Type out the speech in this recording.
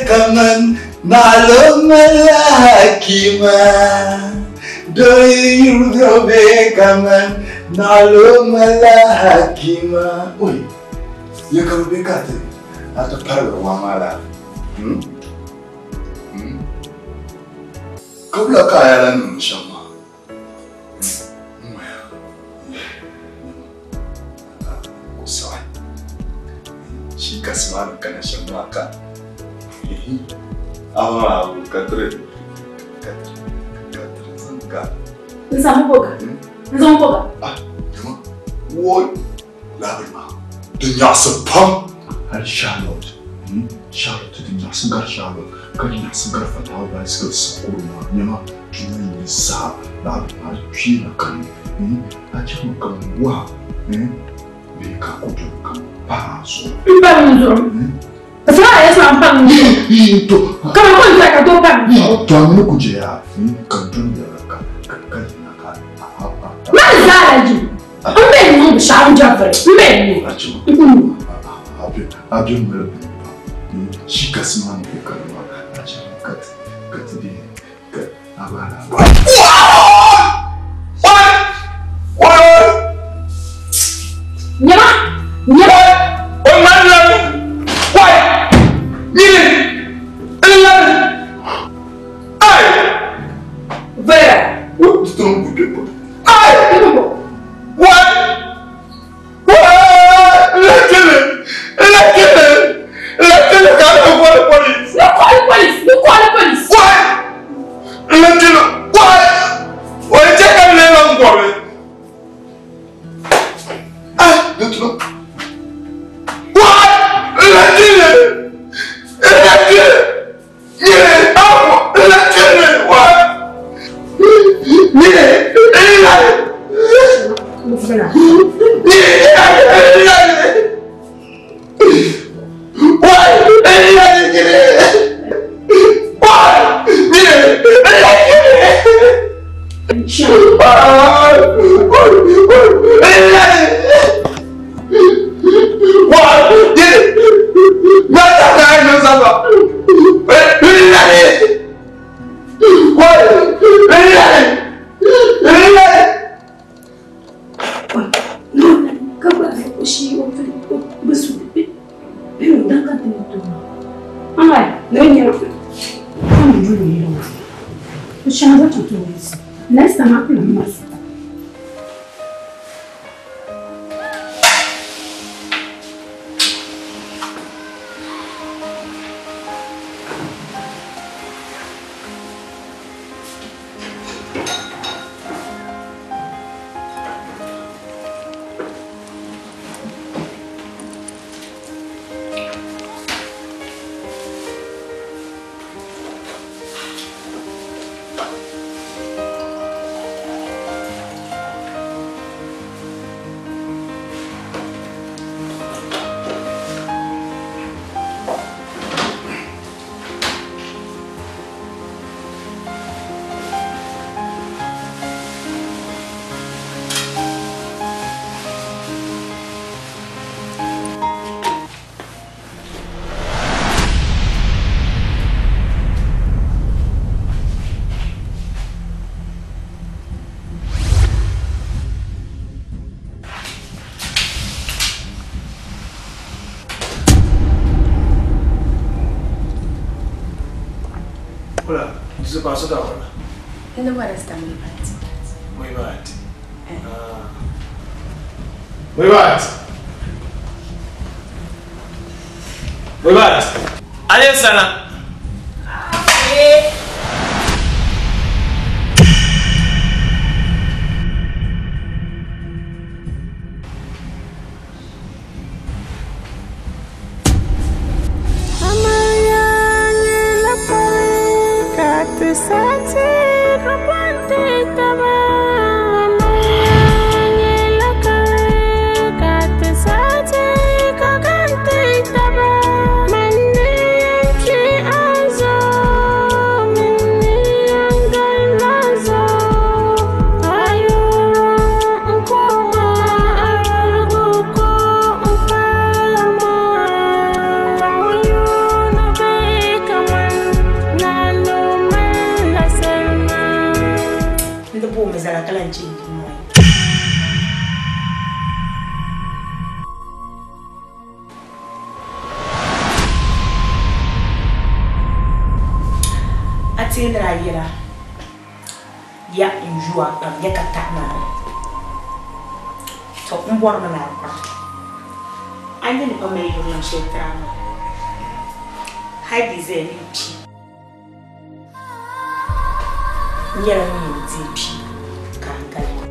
kaman naɣilo malila hakima. Doo yi yuri o be kaman naɣilo malila hakima. Oi, ya ka bi be ka ti a ti parigiri waa maa laa? Hmm? Hmm? Ka wula ka a yɛla niŋ shɛm maa? Ku saɣi shi kasi maa ni kana shɛm maa ka amaa ka tiri ka tiri zaŋ ka N zaŋ boga n zaŋ boga ah jama woi laabiri maa di nyaɣasi pam hali Charlotte Charlotte di nyaɣasi gari Charlotte ka di nyaɣasi gari Fatawa bicycle sakoro maa nɛma tuma yi zaa laabiri maa di kpeena kani a chɛmi ka n waha bee ka ku doli ka n paai a zuɣu. N pa n zuɣu ka a yɛsi ma n pa n zuɣu to ka ma kɔŋ ka doo pa n zuɣu. To a mini ku jɛya ka n doli yɛla ka ka yina ka a a Man zaa la ji n bɛ niŋ binshaɣu n jabiri n bɛ niŋ a n ku niŋ. A bɛ mali bini pam shi kasi maa ni ku kani maa a chɛmi ka ti ka ti di ka a baa la. Nyɛma nyɛma. Vera. You call the police. You call the police. Next time, I must. Hola, ¿se pasó ahora? No está muy bad. Muy bad. Muy bad. Muy bad. Adiós, Ana. zaŋ chɛ n maa. A teeni daa yɛla ya n yu a pam ya ka taɣi maa to n bɔrimi ni a baŋ a nya ni pa mali yurilim shɛli tiri a maa hali di zaya ni n kpi n nyɛla ŋun yɛn deei kpi ka n gala.